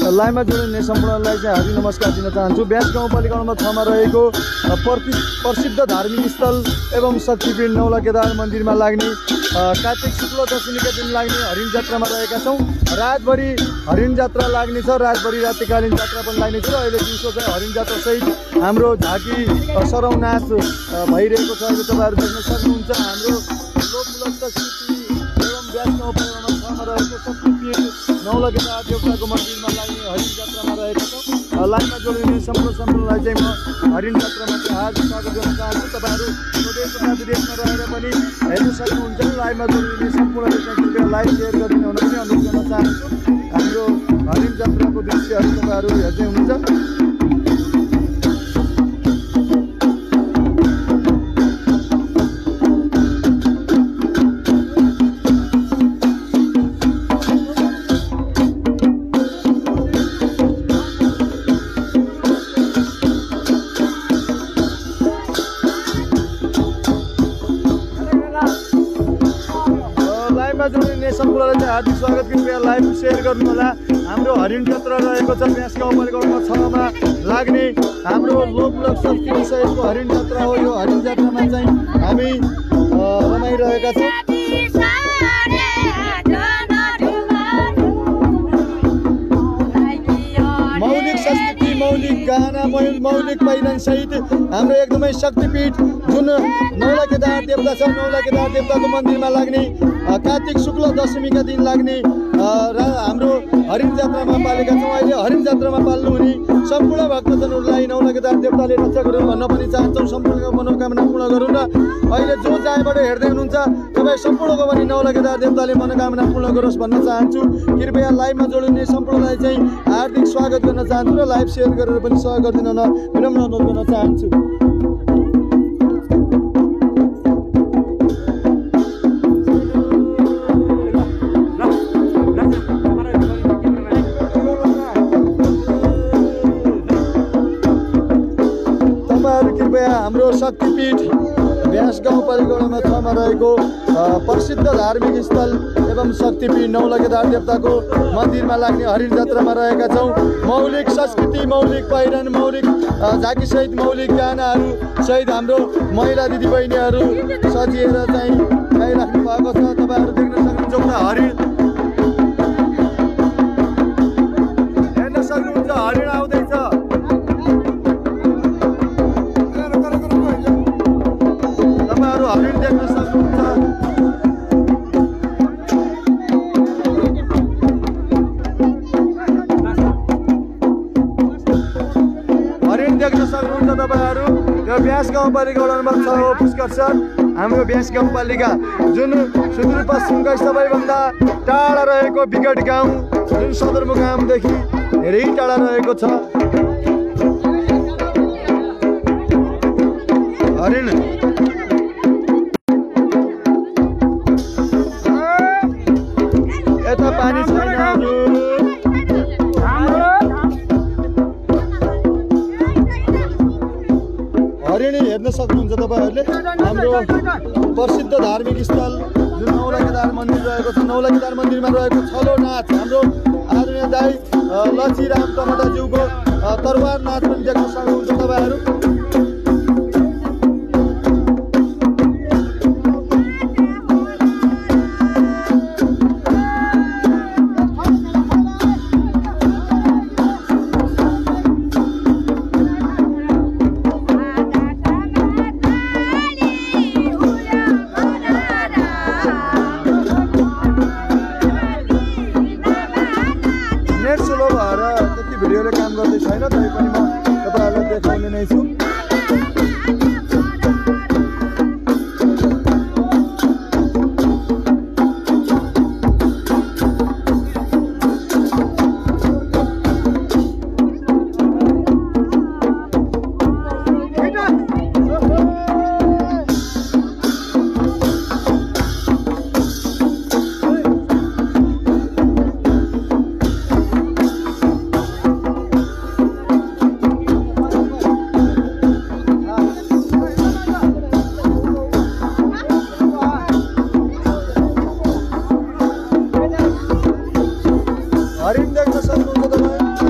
लाइभमा जोडिने सम्पूर्णलाई चाहिँ हार्दिक नमस्कार दिन चाहन्छु। ब्यास गाउँपालिका नम्बर 6 मा रहेको प्रसिद्ध धार्मिक स्थल एवं शक्तिपीठ नौला केदार मन्दिरमा लाग्ने कार्तिक शुक्ल दशमीका दिन लाग्ने हरिण जात्रामा रहेका छौँ। रातभरि हरिण जात्रा लाग्ने छ, रातभरि रातिकालीन जात्रा पनि लाग्ने छ र अहिले दिउँसो चाहिँ हरिण जात्रा सहित हाम्रो झाँकी सरौ नाच भइरहेको छ। अहिले तपाईँहरू देख्न सक्नुहुन्छ हाम्रो लोकमूलक संस्कृति एवं ब्यास गाउँपालिका नम्बर 6 मा रहेको शक्तिपीठ नौला केदार देवताको मन्दिरमा लाग्ने हरिण जात्रामा रहेका छौँ। लाइनमा जोडिने सम्पूर्णलाई चाहिँ म हरिण जात्रामा चाहिँ हार्दिक स्वागत गर्न चाहन्छु। तपाईँहरू स्वदेशमा विदेशमा रहेर पनि हेर्न सक्नुहुन्छ। लाइभमा जोडिने सम्पूर्णले चाहिँ कृपया लाइक सेयर गरिदिनु हुन पनि अनुरोध गर्न चाहन्छु। हाम्रो हरिण जात्राको दृश्यहरू तपाईँहरू हेर्दै हुनुहुन्छ। सम्पूर्णलाई चाहिँ हार्दिक स्वागत। कृपया लाइभ सेयर गर्नु होला। हाम्रो हरिण जात्रा रहेको छ ब्यास गाउँपालिका नम्बर 6 मा लाग्ने हाम्रो लोकमूलक संस्कृति सहितको हरिण जात्रा हो। यो हरिण जात्रामा चाहिँ हामी रमाइरहेका छौँ। मौलिक संस्कृति, मौलिक गाना, मौलिक पहिरन सहित हाम्रो एकदमै शक्तिपीठ जुन नौला केदार देवता छ, नौला केदार देवताको मन्दिरमा लाग्ने कार्तिक शुक्ल दशमीका दिन लाग्ने र हाम्रो हरिण जात्रामा पालेका छौँ। अहिले हरिण जात्रामा पाल्नुहुने सम्पूर्ण भक्तजनहरूलाई नौला केदार देवताले रक्षा गरून् भन्न पनि चाहन्छौँ। सम्पूर्णको मनोकामना पूर्ण गरून् र अहिले जो जहाँबाट हेर्दै हुनुहुन्छ तपाईँ सम्पूर्णको पनि नौला केदार देवताले मनोकामना पूर्ण गरोस् भन्न चाहन्छु। कृपया लाइभमा जोडिने सम्पूर्णलाई चाहिँ हार्दिक स्वागत गर्न चाहन्छु र लाइभ सेयर गरेर पनि सहयोग गरिदिन विनम्र अनुरोध गर्न चाहन्छु। हाम्रो शक्तिपीठ ब्यास गाउँपालिका नम्बर 6 मा रहेको प्रसिद्ध धार्मिक स्थल एवं शक्तिपीठ नौला केदार देवताको मन्दिरमा लाग्ने हरिण जात्रामा रहेका छौँ। मौलिक संस्कृति, मौलिक पहिरन, मौलिक झाँकी सहित मौलिक गानाहरू सहित हाम्रो महिला दिदीबहिनीहरू सजिएर चाहिँ गाइराख्नु भएको छ। तपाईँहरू देख्न सक्नुहुन्छ हरिण हेर्न सक्नुहुन्छ। हरिण आउँदैछ। हरिण देख्न सक्नुहुन्छ। हरिण देख्न सक्नुहुन्छ तपाईँहरू। यो ब्यास गाउँपालिका वडा नम्बर 6 हो पुष्कर। हाम्रो ब्यास गाउँपालिका जुन सुदूरपश्चिमका सबैभन्दा टाढा रहेको विकट गाउँ जुन सदरमुकामदेखि धेरै टाढा रहेको छ। हरिण यता पानी छैन। हरिणी हेर्न सक्नुहुन्छ तपाईँहरूले। हाम्रो प्रसिद्ध धार्मिक स्थल जुन नौला केदार मन्दिर रहेको छ, नौला केदार मन्दिरमा रहेको छलो नाच हाम्रो आदरणीय दाइ लक्ष्मीराम टमाटाज्यूको तरवार नाच पनि देख्न सक्नुहुन्छ तपाईँहरू। भिडियोले काम गर्दै छैन, तैपनि म तपाईँहरूलाई देखाउने नै छु। हरिण देख्न सक्नुहुन्छ तपाईँ।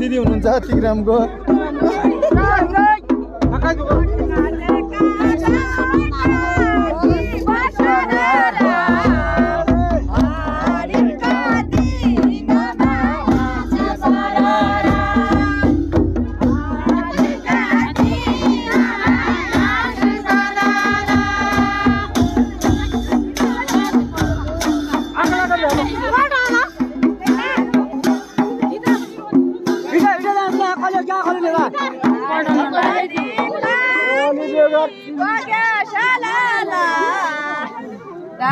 दिदी हुनुहुन्छ तिग्रामको।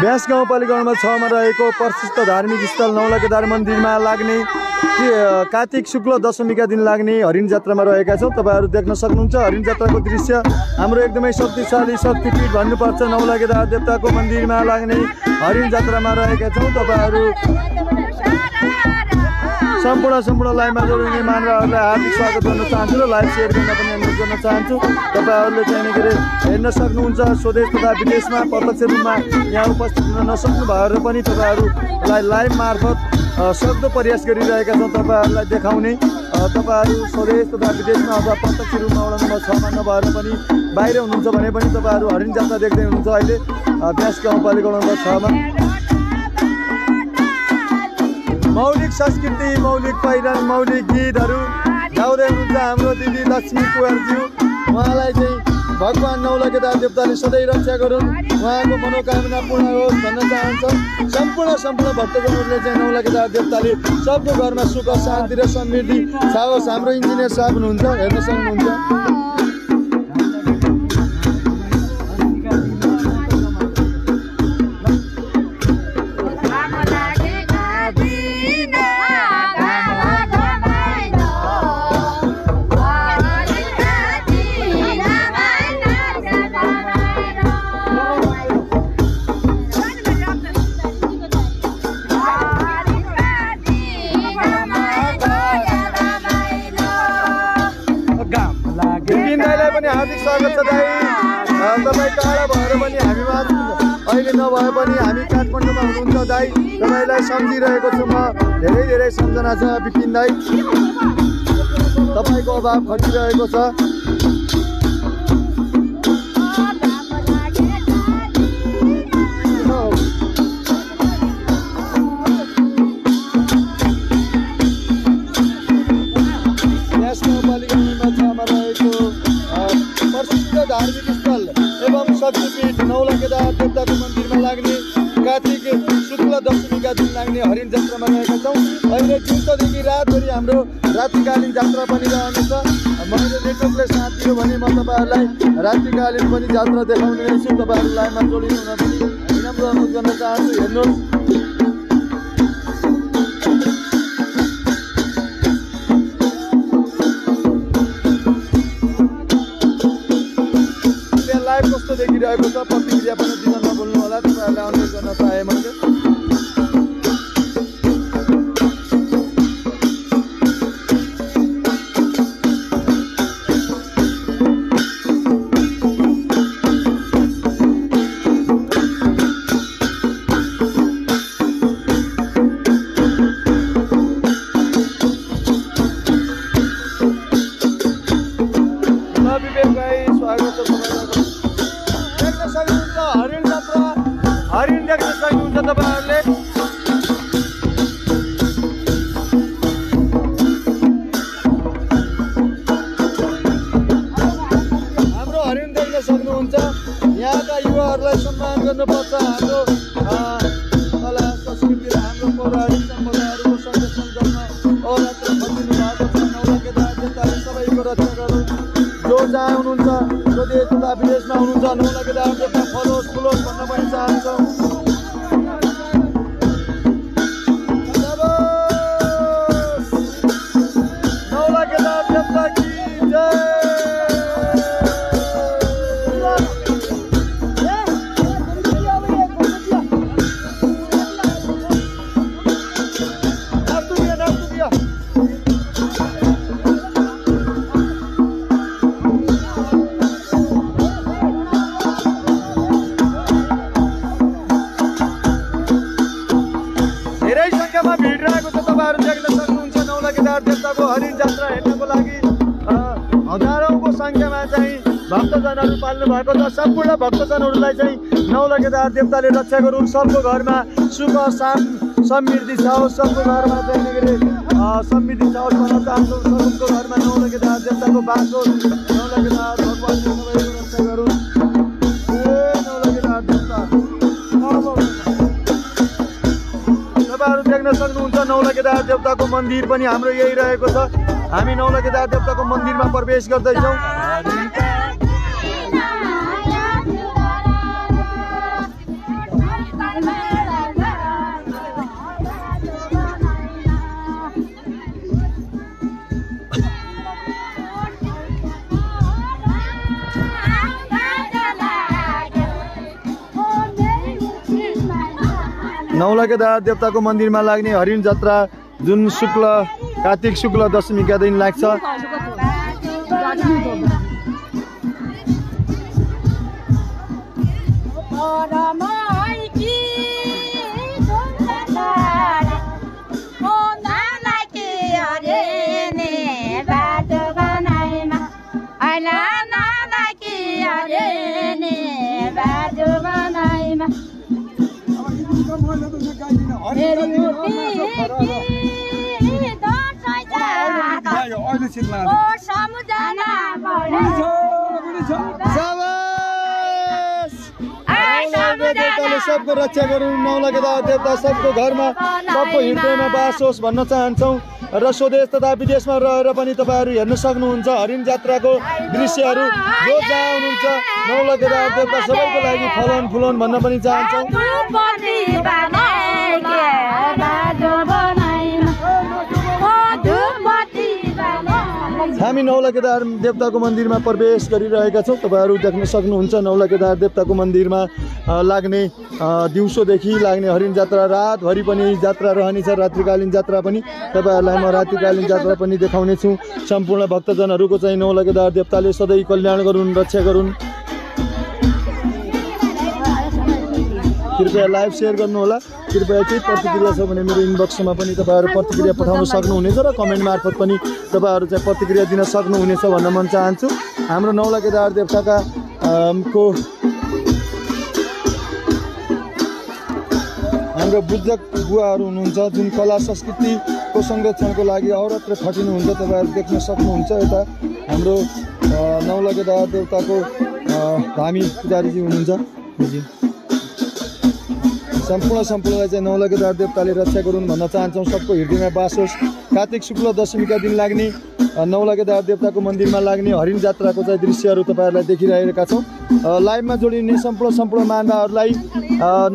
ब्यास गाउँपालिका नम्बर 6 मा रहेको प्रसिद्ध धार्मिक स्थल नौलाकेदार मन्दिरमा लाग्ने कार्तिक शुक्ल दशमीका दिन लाग्ने हरिण जात्रामा रहेका छौँ। तपाईहरु देख्न सक्नुहुन्छ हरिण जात्राको दृश्य। हाम्रो एकदमै शक्तिशाली शक्तिपीठ भन्नुपर्छ नौलाकेदार देवताको मन्दिरमा लाग्ने हरिण जात्रामा रहेका छौँ। तपाईहरु सम्पूर्ण लाइभमा जोडिने मानवहरूलाई हार्दिक स्वागत गर्न चाहन्छु र लाइभ सेयर गर्न पनि अनुरोध गर्न चाहन्छु। तपाईहरुले चाहिँ हेर्न सक्नुहुन्छ स्वदेश तथा विदेशमा प्रत्यक्ष रूपमा यहाँ उपस्थित हुन नसक्नु भएर पनि तपाईहरुलाई लाइभ मार्फत सक्दो प्रयास गरिरहेका छौँ तपाईहरुलाई देखाउने। तपाईहरु स्वदेश तथा विदेशमा अथवा प्रत्यक्ष रूपमा वडा नम्बर 6 मा नभएर पनि बाहिर हुनुहुन्छ भने पनि तपाईहरु हरिण जात्रा देख्दै हुनुहुन्छ अहिले ब्यास गाउँपालिका नम्बर 6 मा। मौलिक संस्कृति, मौलिक पहिरन, मौलिक गीतहरू गाउँदै हुनुहुन्छ हाम्रो दिदी लक्ष्मी कुँवरज्यू। उहाँलाई चाहिँ भगवान नौलाकेदार देवताले सधैँ रक्षा गरून्, उहाँको मनोकामना पूर्ण होस् भन्न चाहन्छौँ। सम्पूर्ण भक्तजनहरूले चाहिँ नौलाकेदार देवताले सबको घरमा सुख शान्ति र समृद्धि छाओस्। हाम्रो इन्जिनियर साहब हुनुहुन्छ, हेर्न सक्नुहुन्छ। हार्दिक स्वागत छ दाइ। तपाईँ टाढा भएर पनि हामीमा अहिले नभए पनि हामी काठमाडौँमा हुनुहुन्छ दाइ। तपाईँलाई सम्झिरहेको छु म, धेरै सम्झना छ बिपिन दाइ। तपाईँको अभाव खटिरहेको छ। धार्मिक स्थल एवं शक्तिपीठ नौलाकेदार देवताको मन्दिरमा लाग्ने कार्तिक शुक्ल दशमीका दिन लाग्ने हरिण जात्रामा रहेका छौँ। अहिले दिउँसोदेखि रातभरि हाम्रो रात्रिकालीन जात्रा पनि रहनेछ। मैले नेटवर्कले साथ दियो भने म तपाईँहरूलाई रात्रिकालीन पनि जात्रा देखाउने रहेछु। तपाईँहरू लाइभमा जोडिनु हुन पनि विनम्र अनुरोध गर्न चाहन्छु। हेर्नुहोस् कस्तो देखिरहेको छ, प्रतिक्रिया पनि दिन नभुल्नु होला। तपाईँहरूलाई अनुरोध गर्न चाहे मैले। हरिण देख्न सक्नुहुन्छ तपाईहरुले। हाम्रो हरिण देख्न सक्नुहुन्छ। यहाँका युवाहरूलाई सम्मान गर्नुपर्छ। हाम्रो कला संस्कृति र हाम्रो पौराणिक सम्पदाहरूको संरक्षण गर्न अहोरात्र खटिनु भएको छ। नौलाकेदार देवताले सबैको रक्षा गरून्। जो जहाँ हुनुहुन्छ, स्वदेश तथा विदेशमा हुनुहुन्छ, नौलाकेदार देवता फलोस् फुलोस् भन्न पनि चाहन्छौँ। नौलाकेदार देवता की जय। भिड रहेको छ, तपाईँहरू देख्न सक्नुहुन्छ। नौलाकेदार देवताको हरिण जात्रा भक्तजनहरू पाल्नु भएको छ। सम्पूर्ण भक्तजनहरूलाई चाहिँ नौलखेदार देवताले रक्षा गरून्। सबको घरमा सुख समृद्धि छ होस्, सबको घरमा चाहिँ समृद्धि छ होस् भन्न चाहन्छौँ। सबको घरमा नौलखेदार देवताको बास होस्। नौलखेदार भगवान्ले सबैको रक्षा गरून्। नौलखेदार देवता तपाईँहरू देख्न सक्नुहुन्छ नौलखेदार देवताको मन्दिर पनि हाम्रो यही रहेको छ। हामी नौलखेदार देवताको मन्दिरमा प्रवेश गर्दैछौँ। नौलखेदार देवताको मन्दिरमा लाग्ने हरिण जात्रा जुन कार्तिक शुक्ल दशमीका दिन लाग्छ। सबको रक्षा गरून्। नौलखेदार देवता सबको घरमा सबको हृदयमा बास होस् भन्न चाहन्छौँ। र स्वदेश तथा विदेशमा रहेर पनि तपाईँहरू हेर्न सक्नुहुन्छ हरिण जात्राको दृश्यहरू। जो जहाँ हुनुहुन्छ नौलखेदार देवता सबैको लागि फलन फुलन भन्न पनि चाहन्छौँ। हामी नौलखेदार देवताको मन्दिरमा प्रवेश गरिरहेका छौँ। तपाईँहरू देख्न सक्नुहुन्छ नौलखेदार देवताको मन्दिरमा लाग्ने दिउँसोदेखि लाग्ने हरिण जात्रा रातभरि पनि जात्रा रहनेछ। रात्रिकालीन जात्रा पनि तपाईँहरूलाई म रात्रिकालीन जात्रा पनि देखाउने छु। सम्पूर्ण भक्तजनहरूको चाहिँ नौलखेदार देवताले सधैँ कल्याण गरून्, रक्षा गरून्। कृपया लाइभ सेयर गर्नुहोला। कृपया केही प्रतिक्रिया छ भने मेरो इनबक्समा पनि तपाईँहरू प्रतिक्रिया पठाउन सक्नुहुनेछ र कमेन्ट मार्फत पनि तपाईँहरू चाहिँ प्रतिक्रिया दिन सक्नुहुनेछ भन्न मन चाहन्छु। हाम्रो नौलखेदार देवताका हाम्रो बुद्धक बुवाहरू हुनुहुन्छ जुन कला संस्कृतिको संरक्षणको लागि अहोरात्र खटिनुहुन्छ। तपाईँहरू देख्न सक्नुहुन्छ यता हाम्रो नौलखेदार देवताको धामी पुजारीजी हुनुहुन्छ। सम्पूर्णलाई चाहिँ नौलखेदार देवताले रक्षा गरून् भन्न चाहन्छौँ। सबको हृदयमा बास होस्। कार्तिक शुक्ल दशमीका दिन लाग्ने नौलखेदार देवताको मन्दिरमा लाग्ने हरिण जात्राको चाहिँ दृश्यहरू तपाईँहरूलाई देखिरहेका छौँ। लाइभमा जोडिने सम्पूर्ण मानवहरूलाई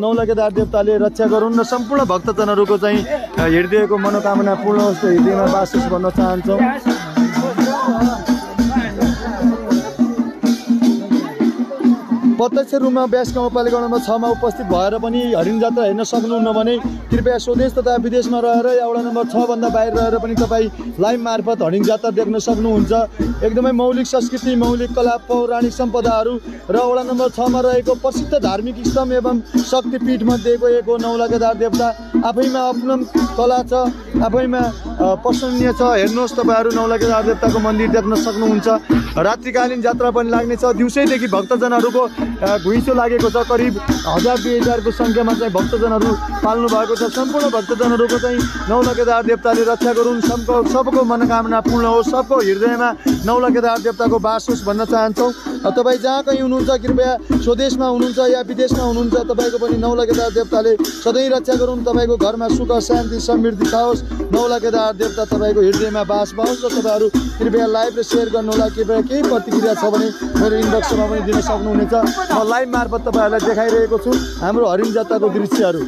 नौलखेदार देवताले रक्षा गरून् र सम्पूर्ण भक्तजनहरूको चाहिँ हृदयको मनोकामना पूर्ण होस्, हृदयमा बास होस् भन्न चाहन्छौँ। प्रत्यक्ष रूपमा ब्यास गाउँपालिका नम्बर 6 मा उपस्थित भएर पनि हरिण जात्रा हेर्न सक्नुहुन्न भने कृपया स्वदेश तथा विदेशमा रहेर या वडा नम्बर 6 भन्दा बाहिर रहेर पनि तपाईँ लाइभ मार्फत हरिण जात्रा देख्न सक्नुहुन्छ। एकदमै मौलिक संस्कृति, मौलिक कला, पौराणिक सम्पदाहरू र वडा नम्बर 6 मा रहेको प्रसिद्ध धार्मिक स्तम्भ एवं शक्तिपीठ मध्येको एक हो नौलखेदार देवता। आफैमा अपनम कला छ, आफैमा प्रशंसनीय छ। हेर्नुहोस् तपाईँहरू नौलखेदार देवताको मन्दिर देख्न सक्नुहुन्छ। रात्रिकालीन जात्रा पनि लाग्नेछ। दिउँसैदेखि भक्तजनहरूको घुइँचो लागेको छ। करिब 1000-2000 सङ्ख्यामा चाहिँ भक्तजनहरू पाल्नु भएको छ। सम्पूर्ण भक्तजनहरूको चाहिँ नौलखेदार देवताले रक्षा गरून्। सबको मनोकामना पूर्ण होस्, सबको हृदयमा नौलखेदार देवताको बास होस् भन्न चाहन्छौँ। तपाईँ जहाँ कहीँ हुनुहुन्छ, कृपया स्वदेशमा हुनुहुन्छ या विदेशमा हुनुहुन्छ, तपाईँको पनि नौलखेदार देवताले सधैँ रक्षा गरून्। तपाईँको घरमा सुख शान्ति समृद्धि होस्। नौलखेदार देवता तपाईँको हृदयमा बास पाओस्। र तपाईँहरू कृपया लाइभ र सेयर गर्नुहोला। कृपया केही प्रतिक्रिया छ भने मेरो इनबक्समा पनि दिन सक्नुहुनेछ। म लाइभ मार्फत तपाईँहरूलाई देखाइरहेको छु हाम्रो हरिण जात्राको दृश्यहरू।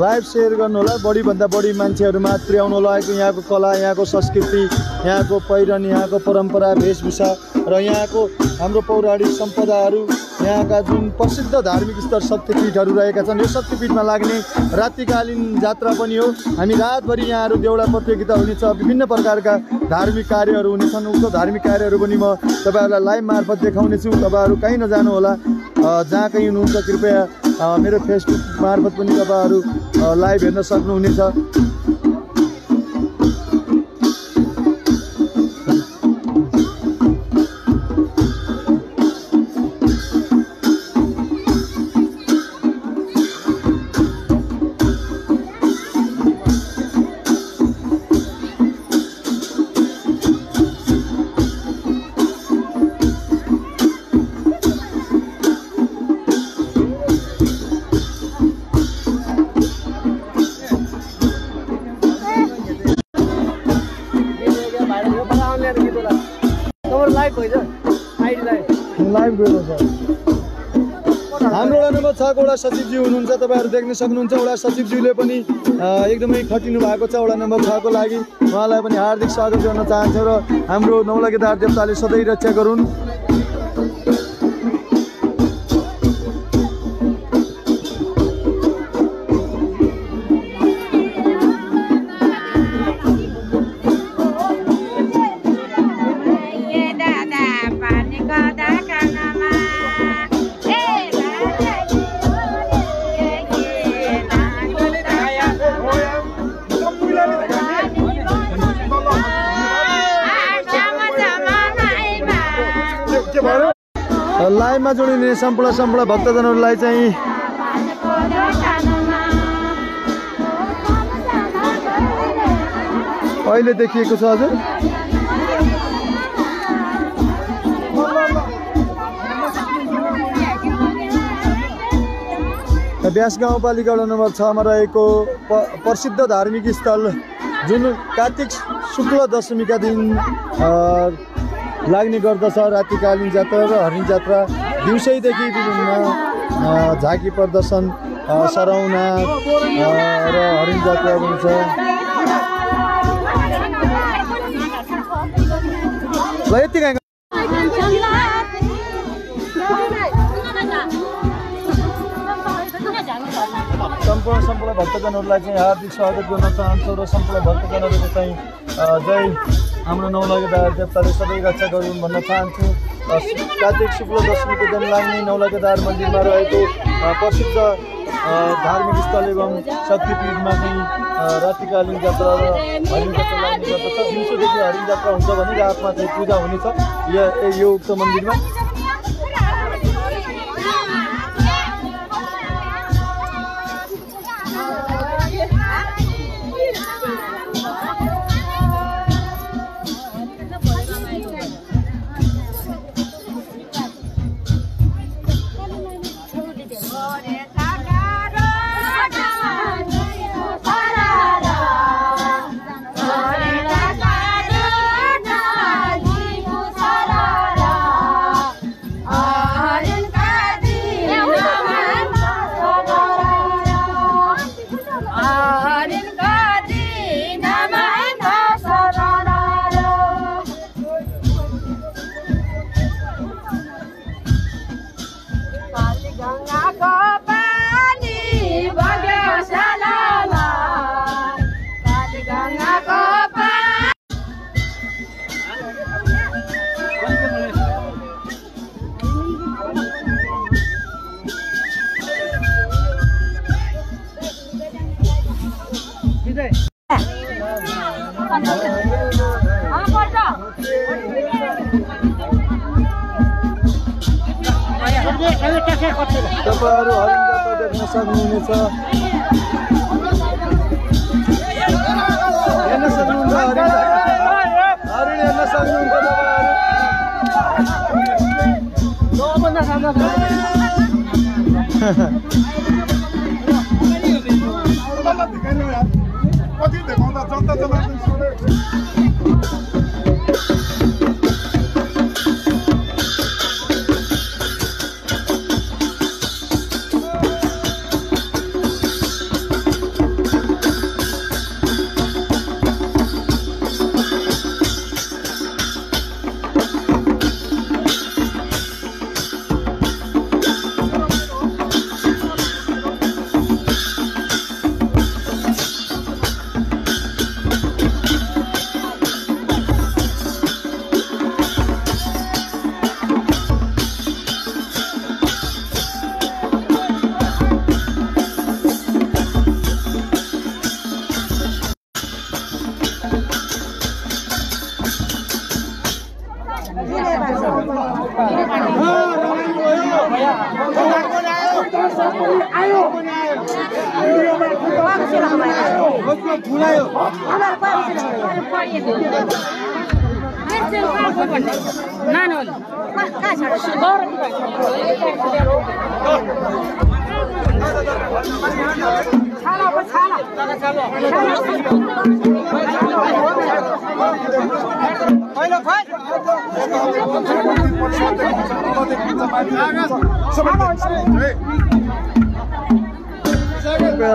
लाइभ सेयर गर्नु होला, बढीभन्दा बढी मान्छेहरूमा पुर्याउनु होला यहाँको कला, यहाँको संस्कृति, यहाँको पहिरन, यहाँको परम्परा, वेशभूषा र यहाँको हाम्रो पौराणिक सम्पदाहरू, यहाँका जुन प्रसिद्ध धार्मिक स्थल शक्तिपीठहरू रहेका छन्। यो शक्तिपीठमा लाग्ने रात्रिकालीन जात्रा पनि हो। हामी रातभरि यहाँहरू देउडा प्रतियोगिता हुनेछ, विभिन्न प्रकारका धार्मिक कार्यहरू हुनेछन्। उक्त धार्मिक कार्यहरू पनि म तपाईँहरूलाई लाइभ मार्फत देखाउनेछु। तपाईँहरू कहीँ नजानु होला, जहाँ कहीँ हुनुहुन्छ कृपया मेरो फेसबुक मार्फत पनि तपाईँहरू लाइभ हेर्न सक्नुहुनेछ। लाइभ गएको छ। हाम्रो वडा नम्बर 6 को वडा सचिवज्यू हुनुहुन्छ, तपाईँहरू देख्न सक्नुहुन्छ। वडा सचिवज्यूले पनि एकदमै खटिनु भएको छ वडा नम्बर 6 को लागि। उहाँलाई पनि हार्दिक स्वागत गर्न चाहन्छौँ र हाम्रो नौलखेदार देवताले सधैँ रक्षा गरून्। लाइभमा जोडिने सम्पूर्ण भक्तजनहरूलाई चाहिँ अहिले देखिएको छ। हजुर ब्यास गाउँपालिका वडा नम्बर 6 मा रहेको प्रसिद्ध धार्मिक स्थल जुन कार्तिक शुक्ल दशमीका दिन लाग्ने गर्दछ रात्रिकालीन जात्रा र हरिण जात्रा। दिउँसैदेखि विभिन्न झाँकी प्रदर्शन, सरौना र हरिण जात्रा हुन्छ। ल यति सम्पूर्ण भक्तजनहरूलाई चाहिँ हार्दिक स्वागत गर्न चाहन्छौँ र सम्पूर्ण भक्तजनहरूले चाहिँ जय हाम्रो नौलखेदार देवताले सधैँ रक्षा गरून् भन्न चाहन्छु। कार्तिक शुक्ल दशमीको दिन लाग्ने नौलखेदार मन्दिरमा रहेको प्रसिद्ध धार्मिक स्थल एवं शक्तिपीठमा चाहिँ रात्रिकालीन जात्रा र हरिण जात्रा लाग्ने गर्दछ। दिउँसोदेखि हरिण जात्रा हुन्छ भने रातमा चाहिँ पूजा हुनेछ यो उक्त मन्दिरमा। तपाईँहरू हरिण जात्रा देख्न सक्नुहुनेछ, हेर्न सक्नुहुन्छ। हरिण हेर्न सक्नुहुन्छ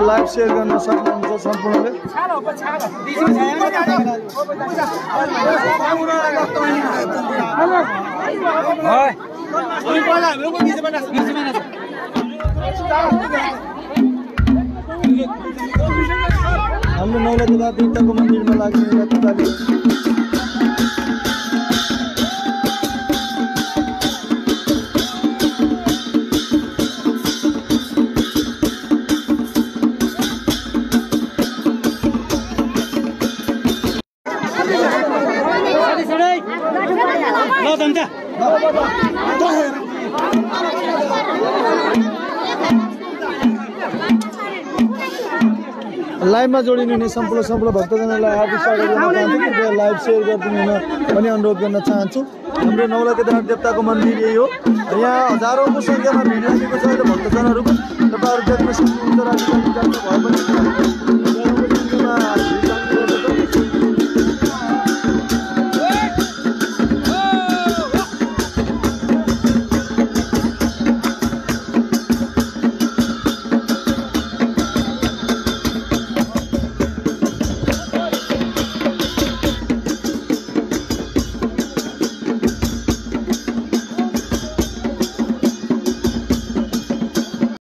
लाइभ सेयर गर्न सक्नुहुन्छ सम्पूर्णले। हाम्रो नौलखा देवताको मन्दिरमा लाग्ने रथगाडी लाइभमा जोडिनु हुने सम्पूर्ण भक्तजनलाई हार्दिक स्वागत गर्न चाहन्छु। कृपया लाइभ सेयर गरिदिनु हुन पनि अनुरोध गर्न चाहन्छु। हाम्रो नौलखा देवताको मन्दिर यही हो। यहाँ हजारौँको सङ्ख्यामा भिड लागेको छ। भक्तजनहरू तपाईँहरू जतिमा सक्नुहुन्छ